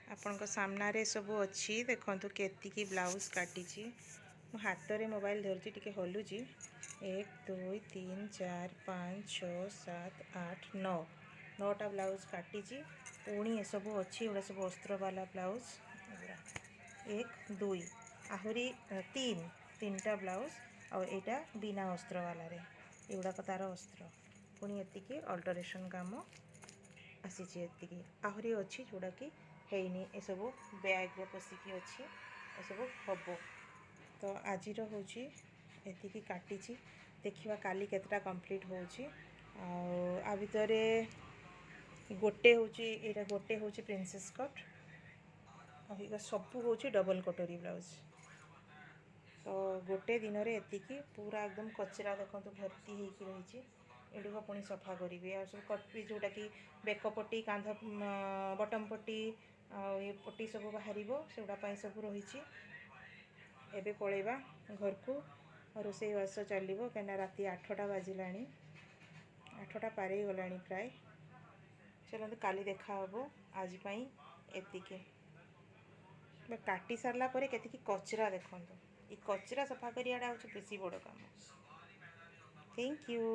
ଆପଣଙ୍କ ସାମ୍ନାରେ ସବୁ ଅଛି। ଦେଖନ୍ତୁ କେତିକି ବ୍ଲାଉଜ୍ କାଟିଛି। ମୁଁ ହାତରେ ମୋବାଇଲ ଧରିଛି, ଟିକେ ହଲୁଛି। ଏକ, ଦୁଇ, ତିନି, ଚାରି, ପାଞ୍ଚ, ଛଅ, ସାତ, ଆଠ, ନଅ। ନଅଟା ବ୍ଲାଉଜ୍ କାଟିଛି। ପୁଣି ଏସବୁ ଅଛି। ଏଗୁଡ଼ା ସବୁ ଅସ୍ତ୍ରବାଲା ବ୍ଲାଉଜ୍ ଏଗୁଡ଼ା। ଏକ, ଦୁଇ, ଆହୁରି ତିନି, ତିନିଟା ବ୍ଲାଉଜ୍। ଆଉ ଏଇଟା ବିନା ଅସ୍ତ୍ରବାଲାରେ, ଏଗୁଡ଼ାକ ତାର ଅସ୍ତ୍ର। ପୁଣି ଏତିକି ଅଲ୍ଟରେସନ୍ କାମ ଆସିଛି। ଏତିକି ଆହୁରି ଅଛି ଯେଉଁଟାକି ହେଇନି। ଏସବୁ ବ୍ୟାଗ୍ରେ ପଶିକି ଅଛି, ଏସବୁ ହେବ। ତ ଆଜିର ହେଉଛି ଏତିକି କାଟିଛି। ଦେଖିବା କାଲି କେତେଟା କମ୍ପ୍ଲିଟ୍ ହେଉଛି। ଆଉ ଆ ଭିତରେ ଗୋଟେ ହେଉଛି ଏଇଟା, ଗୋଟେ ହେଉଛି ପ୍ରିନ୍ସେସ୍ କଟ୍, ଆଉ ଏଇଟା ସବୁ ହେଉଛି ଡବଲ୍ କଟୋରୀ ବ୍ଲାଉଜ୍। ତ ଗୋଟେ ଦିନରେ ଏତିକି। ପୁରା ଏକଦମ କଚରା ଦେଖନ୍ତୁ, ଭର୍ତ୍ତି ହେଇକି ରହିଛି। ଏଗୁଡ଼ିକ ପୁଣି ସଫା କରିବି। ଆଉ ସବୁ କଟ୍ ପିସ୍, ଯେଉଁଟାକି ବେକ ପଟି, କାନ୍ଧ ବଟମ୍ ପଟି ଆଉ ଏ ପଟି ସବୁ ବାହାରିବ, ସେଗୁଡ଼ା ପାଇଁ ସବୁ ରହିଛି। ଏବେ ପଳେଇବା ଘରକୁ, ରୋଷେଇବାସ ଚାଲିବ, କାହିଁକିନା ରାତି 8ଟା ବାଜିଲାଣି, 8ଟା ପାରେଇ ଗଲାଣି ପ୍ରାୟ। ଚାଲନ୍ତୁ, କାଲି ଦେଖା ହେବ। ଆଜି ପାଇଁ ଏତିକି। କାଟି ସାରିଲା ପରେ କେତିକି କଚରା ଦେଖନ୍ତୁ। ଏ କଚରା ସଫା କରିବାଟା ହେଉଛି ବେଶୀ ବଡ଼ କାମ। Thank you.